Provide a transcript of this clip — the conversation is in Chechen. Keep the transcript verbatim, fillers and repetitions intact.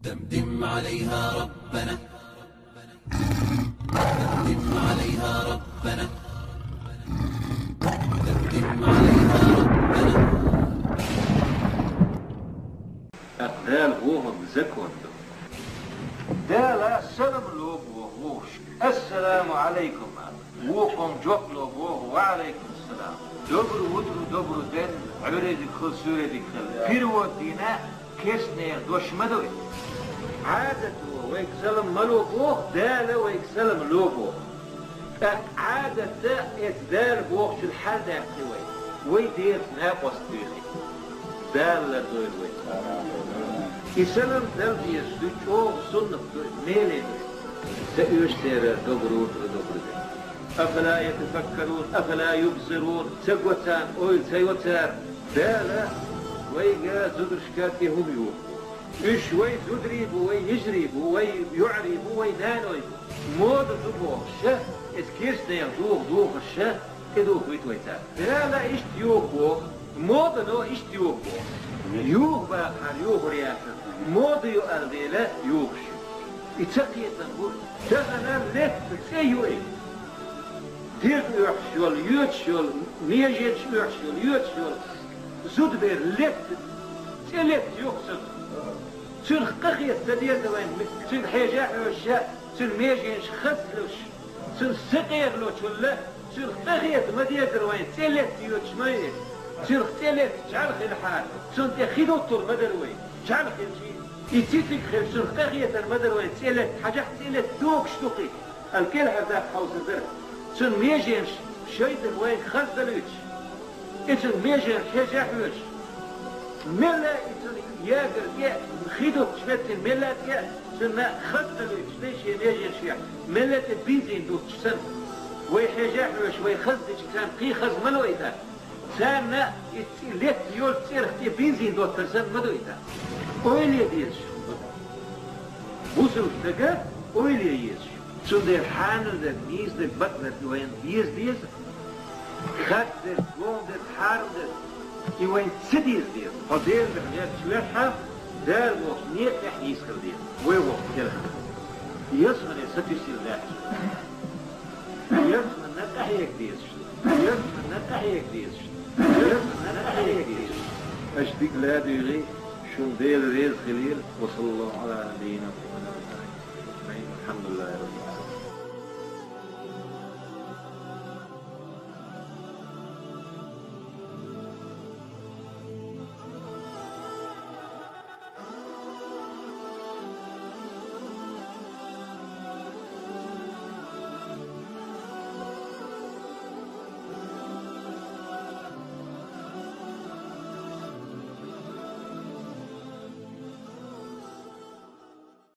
دمدم عليها ربنا، دمدم عليها ربنا، دمدم عليها ربنا. Дала вогӀун закон ду. Дала салам ло боху вовшашка. Ассаламу Ӏалайкум, аьлла. Вокхо жоп ло боху: «Ва Ӏалайкум салам». Доброе утро, добрый день, Ӏуьйре дика хила, суьйре дика хила. Перевод дийна, керстанехан дош ма ду иза. Ӏадат ву, вайга салам ма ло боху, Дала вайга салам ло боху. ТӀаккха Ӏадат дан, эца Дала бохучул хьалдаьккхи вай. Вай деза накъост дуьйхи. Дала лардойла вай. И салам дала дезаш ду, чӀогӀа суннат ду, меле ду. Ца оьшу церан доброе утро, добрый день. أفلا يتفكرون، أفلا يبصرون. Ца го царна, ойла ца йо цара. Дала вайга, зударшка тӀе хӀума йоху. Уьш вай зударий бу, вай йижарий бу, вай йоӀарий бу, вай наной бу. Мода ду бохуш, эца керстанехан духар духарш тӀедухийта вай царна. Дала иштта йоху боху, модано иштта йоху боху. Юха бахахьара йохар яцара, мода ю аьлла дела йохуш ю. И ца кхетам бу. Тахана летта цӀе ю и. Дерг оьхуш йолу, йоьдуш йолу, меженаш оьхуш йолу, йоьдуш йолу зудабер летта, цӀе летта ю-кх цунах. Цунах къахета ца деза вайн, цуьнга хьежа а хьоьжуш, цуьнан меженаш хазлуш, цуьнан са къегӀалочул а, цунах къахета ма дезара вайн, цӀе летта йоьдуш ма ю иза. Цунах цӀе летта жӀаьла хилахьара, цунна тӀе хи дуттур ма дара вай, жӀаьла хилча. И цициг хилча, цунах къахетар ма дара вайн, цӀе летта, хьажахь, цӀе летта догуш ду-кх и. Ала кӀелхьардаккха хьовсур дара. Цуьнан меженаш шайтӀа вайга хаза далуьйтуш, и цуьнан меженаш хьежа а хьоьжуш, мелла а и цуьнан ягар тӀе а, хи дуттуш меттина мелла а тӀе а, цуьнан хаза далуьйтуш, дай шен меженашехь, мелла а тӀе бензин дуттуш санна. Вай хьежа а хьоьжуш, вай хаза дича, царна кхин хаза ма ло и тӀаккха. Царна и цӀе летта йолчу цӀерах тӀе бензин доттар санна ма ду и тӀаккха. Ойла е дезаш. Бусалба стага ойла е езаш. Цундела хьанал дерг, нийса дерг, бакъ дерг и вайна деза деза. Харц дерг, гом дерг, хьарам дерг и вайна ца деза деза. Хьо Делан дуьхьа гӀерташ вехьа, Дала бохучу некъа тӀехь нийса хила деза. Вай воккха керхар. Ялсамане сатуьйсийла лаьтташ. Ялсаманна къахьега дезаш. Ялсаманна къахьега дезаш. Ялсаманна къахьега дезаш. Аша дика ладуьйгӀи, шуна Дела реза хилийла. وصلى الله على نبينا محمد وعلى آله وصحبه أجمعين. الحمد لله رب العالمين.